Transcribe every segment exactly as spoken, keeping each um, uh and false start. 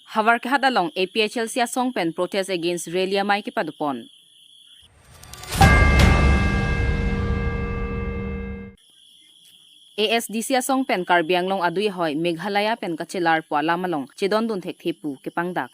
Havarkehat along A P H L C asong pen protest against rally amei kepadopon. A S D C asong pen Karbi Anglong adui ahoi Meghalaya pen kachelarpo alam along chedondun thekthe pu kepangdak.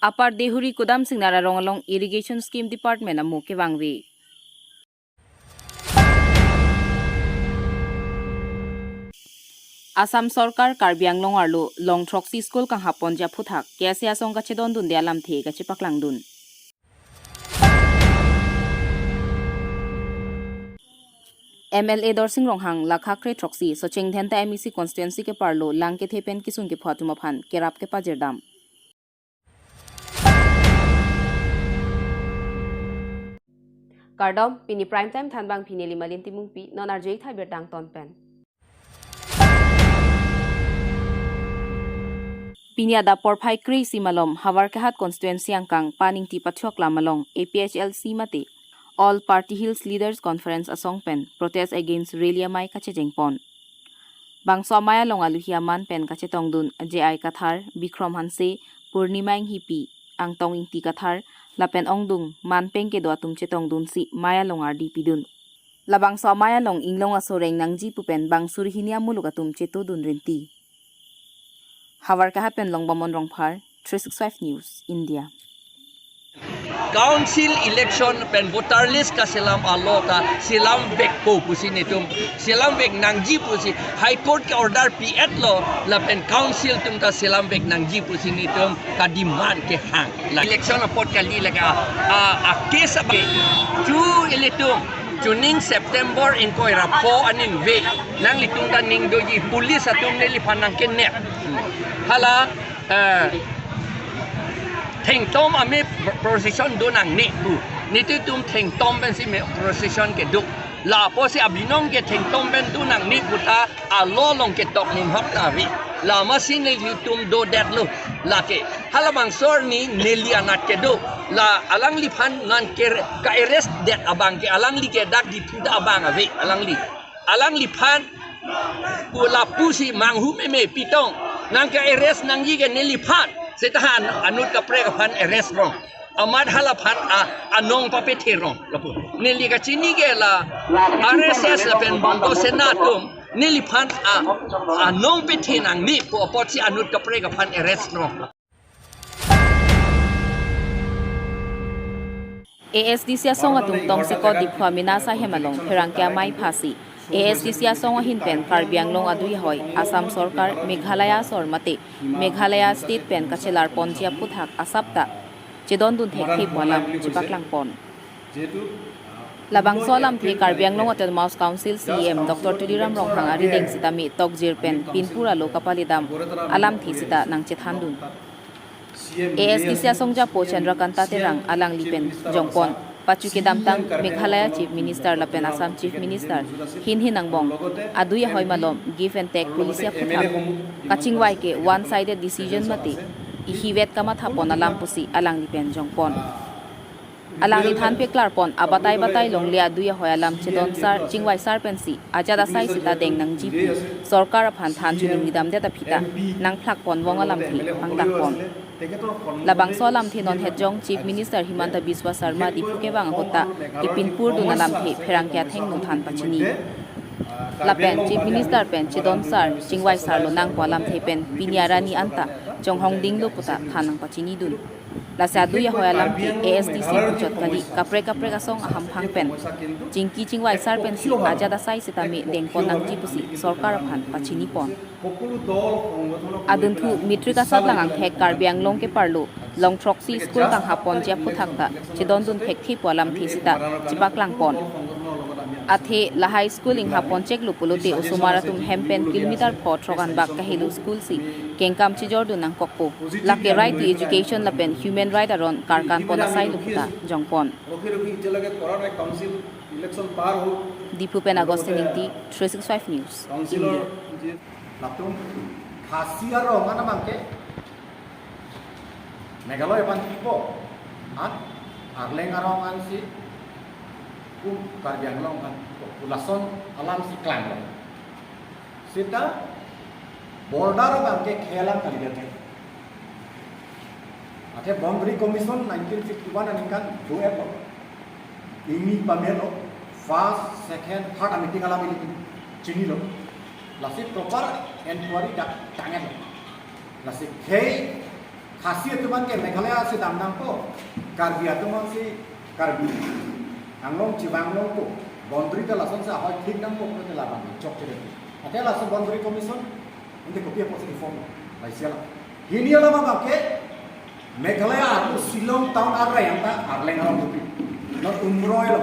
Upper Deohori Kudam Singnar arong along Irrigation Scheme Department amo kevangve. Assam Sorkar Karbi Anglong arlo long throksi school kanghaponji aphuthak K S A asong kachedondunde alamthe kachepaklangdun. M L A Dorsing Ronghang lakha kre throksi Socheng Dhenta M A C constituency keparlo lang kethe pen kesung kepho atum aphan kerap kepajirdam. Kardom, pini Prime Time thanbang pini Limalin Timungpi, non arjui thai birta angton pen. Pini adap porphai kre-isi malom Havarkehat constituency angkang Paningti Pathiok lam along A P H L C mate All Party Hills Leaders Conference asong pen protest against rally amei kachejengpon. Bangso amei along aluhi aman pen kachetongdun J I Kathar, Bikrom Hanse, Purnima Inghipi, Angtong Ingti Kathar, lapen ongdung manpeng kedo atum chetongdunsi mei along ardi pidun. Labangso amei along inglong aso reng nangji pu pen bang suri hini amuluk atum chetodun rinti. Havarkehat pen Longbamon Rongphar, three six five News, India. Council election pen voter list kaselam alo ta selamvekpo pusi netum selamvek nangji pusi High Court ke order pi-etlo lapen council atum ta selamvek nangji pusi netum kademand kehang. La election apot kali lake a, a, a case abang chu ilitum chuning September ingkoi ra pho aningve nanglitum ta ning doji police atum neliphan nangkenep. Hala, eh, thengtom amei procession do nangne pu. Nelitum thengtom pensi me procession kedo. Lapusi abinong ke thengtom pen do nangne pu ta alo along ketok ninghok ta ave. Lama si nelitum dodetlo. Lake halabangso arni neli anat kedo. La alangliphan nangke ka-arrest det abang ke alangli ke dak Diphu ta abang ave alangli. Alangliphan pu lapusi manghu meme pitong nangke-arrest nangji ke neliphan. Seta an-, anut kaprek aphan arrest rong. Amat halaphan a, anong papethe rong. Lapu neli kachini ke la R S S lapen Bonto Sena atum neliphan a, anong pethe nangne pu apotsi anut kaprek aphan arrest rong. A S D C asong atum tongsekot Diphu amena asai hem along pherangke amei phasi A S D C asong ahin pen Karbi Anglong adui ahoi Assam Sorkar Meghalaya asor mate Meghalaya State pen kachelarponji aphuthak asap ta chedondun thekthe pu alam chepaklangpon. Labangso alamthe Karbi Anglong Autonomous Council C E M Doctor Tuliram Ronghang arideng sitame tokjir pen pinpur alo kapalidam alamthe sita nangchethandun. A S D C asongjapo Chandrakanta Terang alangli pen jongpon pachu kedamtang Meghalaya Chief Minister lapen Assam Chief Minister hinhin angbong adui ahoi malom give and take policy aphuthak kachingvai ke one sided decision mate ihivet kamathapon alam pusi alangli pen jongpon. Alangli thanpeklar pon abatai batai longle adui ahoi alam chedon sar chingvai sar pensi ajat asai sita deng nangji pu sorkar aphan than chuningri damdet aphi ta nangphlak pon vong alamthe pangdak pon. Labangso alamthe non hetjong Chief Minister Himanta Biswa Sarma Diphu kevang ahut ta kepinpur dun alamthe pherangke athengno than pachini. Lapen Chief Minister pen chedon sar chingvai sar lonang pu alamthe pen pini arani anta chonghong dinglo pu ta than nangpachinidun. Lasi adui ahoi alamthe A S D C puchot kali kaprek kaprek asong ahamphang pen chingki chingvai sar pensi ajat asai sitame dengpon nangji pusi sorkar aphan pachinipon. Adunthu mitrik asatlang angthek Karbi Anglong keparlo long throksi school kanghaponji aphuthak ta chedondun thekthe pu alamthe sita chepaklangpon. Athe lahai school inghapon cheklo pulote osomar atum hem pen kilometer pho throk anbak kahelo school si kengkam chejordun nangkokpo. Lake right to education lapen human right aron karkanpon asailo pu ta jongpon. Diphu pen Augustine Ingti, three six five News, India. Latum Khasi arong an abang ke Meghalaya aphan pipo, an Arleng arong ansi pu Karbi Anglong aphan pipo pu lason alam si klanglo. Sita border abang ke khei alam kalidet. Athe Boundary Commission nineteen fifty-one aningkan do-etlo. Ingni pamelo, first, second, third a-meeting alam ilitum chinilo. Lasi proper inquiry dak tang-etlo. Lasi khei Khasi atum an ke Meghalaya si dam nangpo, Karbi atum an si Karbi Anglong chevang nangpo, boundary ta lasonsi ahoi thik nangpo, pulote labang chokche. Athe laso Boundary Commission ante kopi apotsi reform laisi alam. Hini alam abang ke Meghalaya arlo Shillong town arleng ta arleng arong kopi. Non Umroi lo,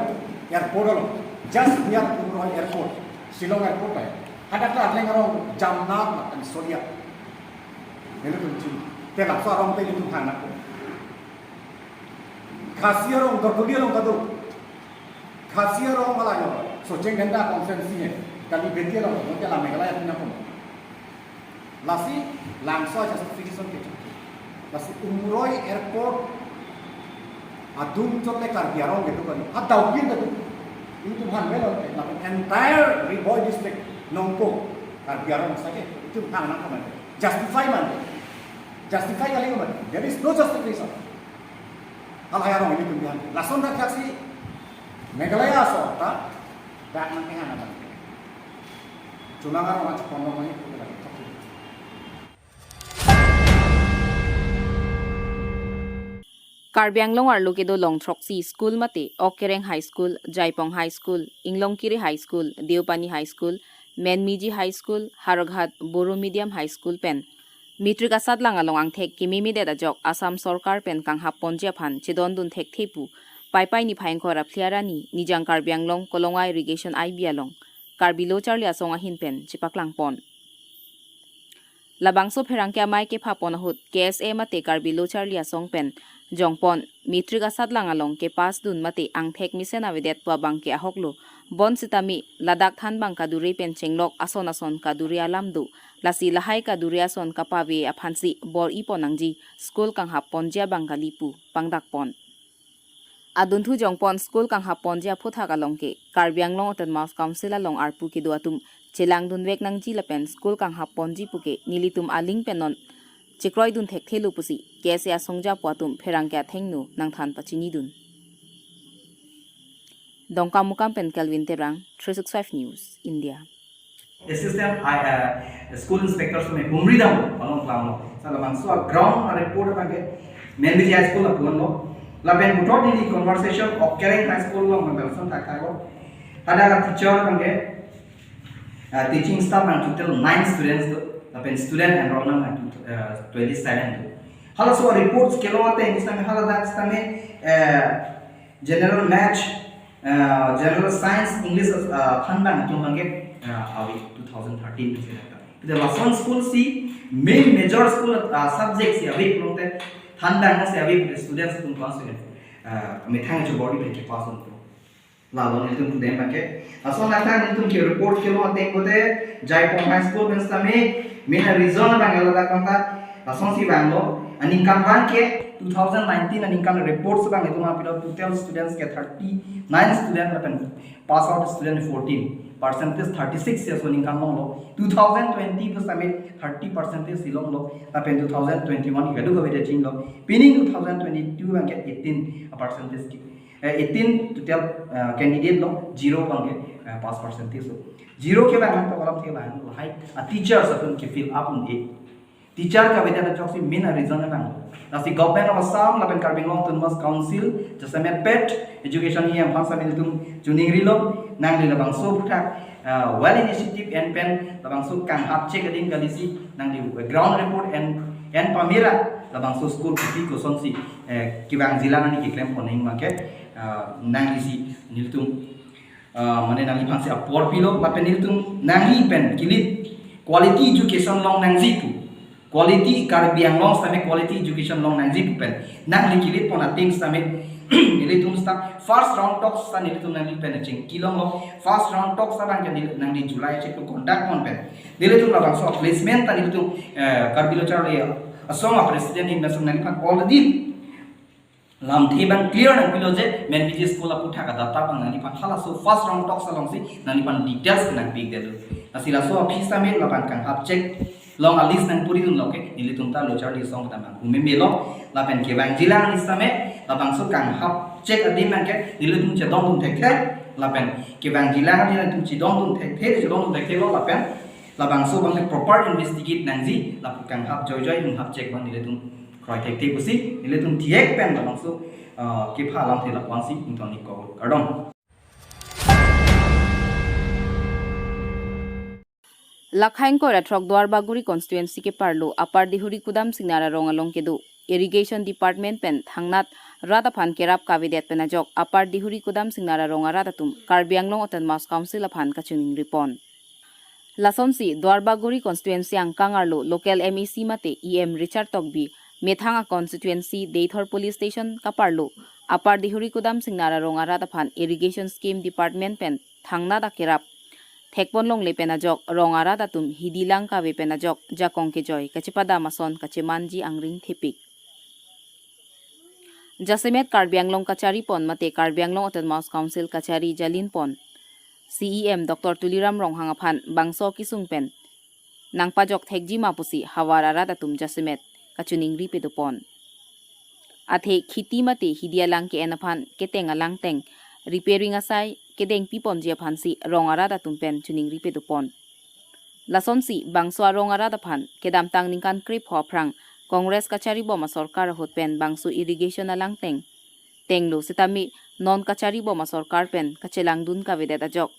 airport lo, just near Umroi airport, Shillong airport ai. Hadak ta arleng arong Jamnad lapen Shodiya. Nelitum chini. Te laso arong te ilitum hang nangpo. Khasi arong, Dorkoli along kado. Khasi arong ala yo. Socheng Dhenta constituency he. Kali Beti along, mungkin la Meghalaya atum nangpo. Lasi, labangso justification ke. Lasi Umroi airport adung chot le Karbi arong kedo kali. Hadau pin kedo. Ilitum hang belo, lapen entire Ri Bhoi district nangpo Karbi arong sake. Ilitum hang nangpo man. Justify man. Justify kali man. There is no justification. Hal hai arong ilitum bihan. Lason dak jaksi Meghalaya aso ta dak nang kehan abang. Chulang arong achu kono mani. Karbi Anglong arlo kedo long throksi school mate Okkereng High School, Jaipong High School, Inglongkiri High School, Deopani High School, Menmiji High School, Howraghat Boro Medium High School pen matric asatlang along angthek kememedet ajok Assam sorkar pen kanghap ponji aphan chedondun thekthe pu Paipai niphai ingkoi ra phli arni Nijang Karbi Anglong Kolonga Irrigation I B along Karbi Lo Charli Asong ahin pen chepaklang pon. Labangso pherangke amei kepha pon ahut K S A mate Karbi Lo Charli Asong pen jongpon matric asatlang along kepass dun mate angthek mesen avedet pu abang ke ahok lo. Bonsitame ladak thanbang kadure pen chenglok ason ason kadure alam do. Lasi lahai kadure ason kapave aphansi bor-i pon nangji school kanghap ponji abang kali pu pangdak pon. Adunthu jongpon school kanghap ponji aphuthak along ke Karbi Anglong Autonomous Council along arpu kedo atum chelangdun vek nangji lapen school kanghap ponji puke nelitum aling pen non chekroidun thekthe lo pusi K S A asongja pu atum pherangke athengno nangthan pachinidun. Dongkamukam pen Kelvin Terang, three six five News, India. Assistant I, uh, School Inspector sumi humri dam along klamlo. Sa labangso ground report abang ke Menmiji High School lapu-an lo. Lapen puthot neli conversation Okkereng High School along abang lason thakthak lo. Hadak teacher abang ke, uh, teaching staff abang total nine students do. Lapen student enrollment abang, uh, twenty-seven do. Halaso reports kelong ateng sitame haladak sitame, uh, General Maths, uh, General Science, English, uh, thanbang atum abang ke, uh, ave two thousand thirteen pen si. Lason school si main major school, uh, subject si ave pulote thanbang si ave students atum pass ave. Uh, methang chobor-i pen kepass un. Lalo nelitum kudem abang ke. Lason nangthan nelitum ke report kelong ateng pulote Jaipong High School pen sitame main reason abang ke ladak abang ta lasonsi vanglo, aningkan abang ke two thousand nineteen aningkan report si abang itum apilo total students ke thirty-nine student lapen pass out student fourteen, percentage thirty-six ya so aningkan longlo. Two thousand twenty pu sitame thirty percentage si longlo, lapen two thousand twenty-one ke kadokave chinglo. Pining two thousand twenty-two abang ke eighteen percentage ki, eh, eighteen total, eh, candidate lo, zero abang ke, eh, pass percentage lo. Zero ke abang to kalam ke abang lahai, ah, teachers atum ke fill up un-e. Teacher kave ta chok si main reason abang. Lasi Government of Assam lapen Karbi Anglong Autonomous Council jasemet pet education E M aphan sitame nelitum choningrilo, nangli labangso aphuthak, ah, well initiative en pen labangso kanghap chek ading kali si nangli ground report en, en pamera labangso school kopi kosonsi, eh, kevangjilang ani keklem pon nangji abang ke, ah, nangli si nelitum, ah, mane nangliphansi apor pilo, lapen nelitum nangli pen kilit quality education long nangji pu. Quality Karbi Anglong sitame quality education long nangji pu pen nangli kilit pon ateng sitame nelitum sita first round talks ta nelitum nangli pen chingki longlo. First round talks ta abang ke neli, nangli July chiklo conduct pon pen nelitum labangso placement ta nelitum, eh, Karbi Lo Charli Asong a president in masung nangliphan already Lamthe abang clear nangpilo je, men B G school aputhak a-data abang nangliphan halaso first round talks alongsi nangliphan details nangpidetlo. Lasi laso aphi sitame laban kanghap check along a-list nangpuridunlo ke, nelitum ta lo charli song ta nang umemelo, lapen kevangjilang sitame, labangso kanghap check adim abang ke nelitum chedondun thekthe, lapen kevangjilang adim nelitum chedondun thekthe, chedondun thekthelo, lapen labangso abang ke proper investigate nangji, lapen kanghap joijoi kanghap check abang nelitum kroi thekthe pusi, nelitum thihek pen labangso, ah, kepha alamthe lapu-ansi ingtong-ik kok, kardom. Lakhaing koira throk Duarbagori constituency keparlo Upper Dihuri Kudam Singnar arong along kedo Irrigation Department pen thangnat rat aphan kerap kavedet pen ajok Upper Dihuri Kudam Singnar arong arat atum Karbi Anglong Autonomous Council aphan kachiningri pon. Lasonsi Duarbagori constituency angkang arlo local M A C mate E M Richard Tokbi methang a-constituency Deithor Police Station kaparlo Upper Dihuri Kudam Singnar arong arat aphan Irrigation Scheme Department pen thangnat akerap thekpon longle pen ajok rong arat atum hidi lang kave pen ajok jakong kejoi kachepadam ason kachemanji angring thepik. Jasemet Karbi Anglong kachari pon mate Karbi Anglong Autonomous Council kachari jalin pon C E M Doctor Tuliram Ronghang aphan bangso kesung pen nangpajok thekji ma pusi havar arat atum jasemet kachiningri pedo pon. Athe khiti mate hidi alang ke-en aphan keteng alangteng repairing asai kedengpi ponji aphansi rong arat atum pen chiningri pedo pon. Lasonsi bangso arong arat aphan kedamtang ningkan krepho aphrang Congress kachari bom asorkar ahut pen bangso irrigation alangteng tenglo sitame non kachari bom asorkar pen kachelangdun kavedet ajok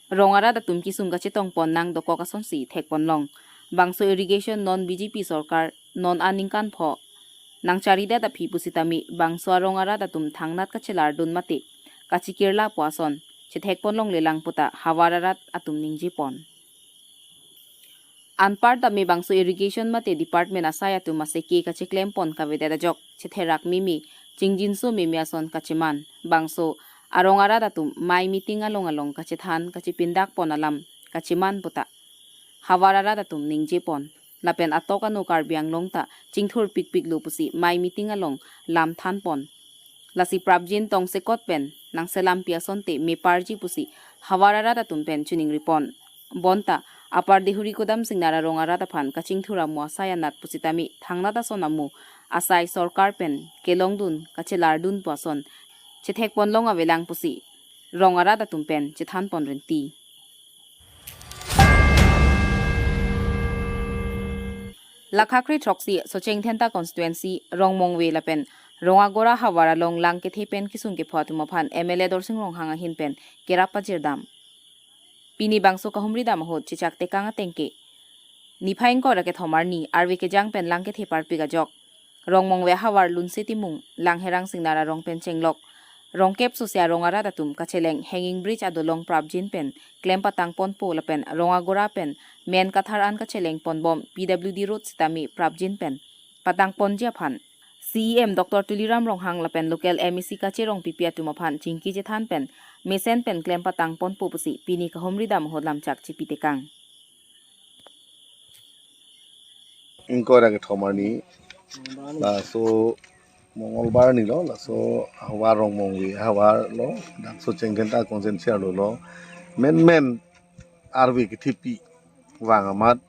rong arat atum kesung kachetong pon nang dokok asonsi thekpon long. Bangso irrigation non B J P sorkar non aningkan pho nangcharidet aphi pusitame bangso arong arat atum thangnat kachelardun mate kachekirla pu ason chethekpon longlelang puta havar arat atum ningje pon. Anparta me bangso irrigation mate department asai atum aseke kacheklem pon kavedet ajok chetherak meme, chingjinso meme ason kacheman. Bangso arong arat atum mai meeting along along kachethan kachepindak pon alam kacheman puta havar arat atum ningje pon. Lapen atok ano Karbi Anglong ta chingthur pikpiklo pusi mai meeting along lam than pon. Lasi prapjin tongsekot pen nangselampi asonte meparji pusi havar arat atum pen chiningri pon. Bonta Upper Dihuri Kudam Singnar arong arat aphan kachingthur amo asai anat pusitame thangnat ason amo asai sorkar pen kelongdun kachelardun pu ason chethekpon long avelang pusi rong arat atum pen chethan pon rinti. Lakha kre throksi Socheng Dhenta constituency Rongmongve lapen Rongagora havar along lang kethe pen kesung kepho atum aphan M L A Dorsing Ronghang ahin pen kerap pajirdam. Pini bangso kahumri dam ahut chechak tekang ateng ke niphai ingkoi ra kethom arni arve kejang pen lang kethe parpik ajok Rongmongve havar Lunse Timung, Langherang Singnar arong pen chenglok rongkep sose arong arat atum kacheleng hanging bridge adolong prapjin pen klem patang ponpo lapen Rongagora pen men kathar an kacheleng ponbom P W D road sitame prapjin pen patang ponji aphan C E M Doctor Tuliram Ronghang lapen local M A C kacherong pipi atum aphan chingki chethan pen mesen pen klem patang ponpo pusi pini kahumri dam ahut lamchak chipi tekang. Ingkoi ra kethom arni, laso Mongolbar arni lo, laso havar Rongmongve havar lo, dak Socheng Dhenta constituency arlo lo, menmen arve kethipi vang amat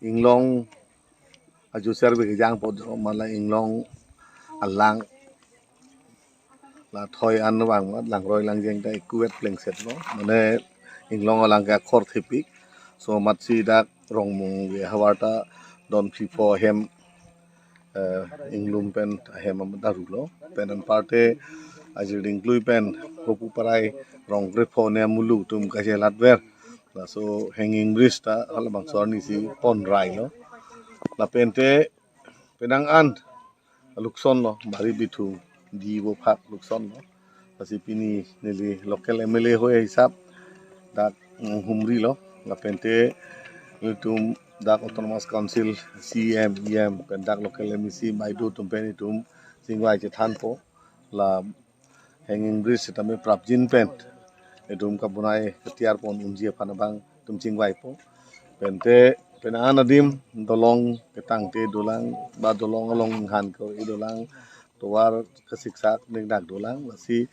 inglong ajo si arve kejang po do mala inglong alang la thoi an vang mat langroi langjeng ta ekuvet plengset lo, mane inglong alang ke akhor thepik. So amatsi dak Rongmongve havar ta don phli pho ahem, eh, inglum pen ahem amat daru lo. Pen anparte ajir dingklui pen hopu parai rong kre pho ne amulu atum kachelatver. Laso hanging bridge ta halabangso arni si pon rai lo. Lapente penang an lukson lo, bari bithung di bo phak lukson lo. Lasi pini neli local M L A hoi hisap dak, mm, humri lo. Lapente nelitum dak Autonomous Council C E M, E M pen dak local M A C maido atum pen itum chingvai chethan po. La hanging bridge sitame prapjin pen itum kabonai ketiar pon unji aphan abang itum chingvai po. Pente penang an adim dolong ketangte dolang ba dolong along inghan ke-e dolang tovar kasiksak ningdak dolang, lasi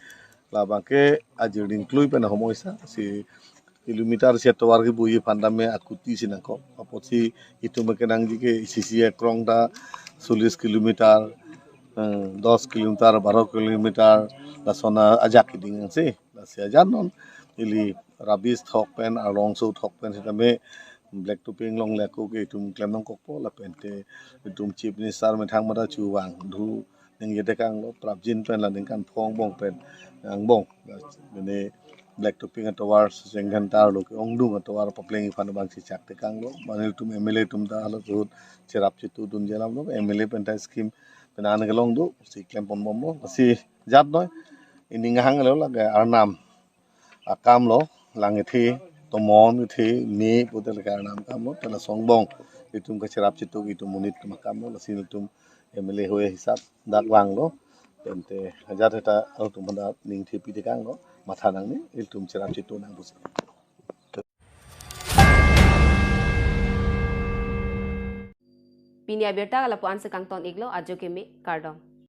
labangke ajir dingklui pen ahom oisa, si kilometer si tovar kebu-i aphan tame akuti si nangkok. Apotsi itum kenangji ke C C A krong ta solis kilometer, eh, dos kilometer, baro kilometer, lason ajak keding si. Lasi ajat non ili rubbish thok pen, arlongso thok pen sitame black topping longle ako ke itum klem nangkokpo, lapente itum Chief Minister methang mata chevang thu ningje tekanglo, prapjin pen la ningkan pho angbong pen, angbong, mane black topping atovar senggan tarlo ke ongdung atovar papleng aphan abang si chak tekanglo. Mane itum M L A atum ta hala ahut cherap chetudunji alamlo, M L A pen ta scheme pen an kelong do, si klem ponbomlo, si jat noi, ining hanglo lake arnam akamlo, lang kethe, tomon kethe, me pute lake arnam akamlo, te lason angbong itum kacherap chetu itum monit atum akamlo, lasi itum M L A hoi hisap dak vanglo, tente ajat heta atum handa ning thepi tekanglo, matha nangne, itum cherap chetu nang pusi. Pini abirta lapu-an si kangton iklo, ajo keme, kardom.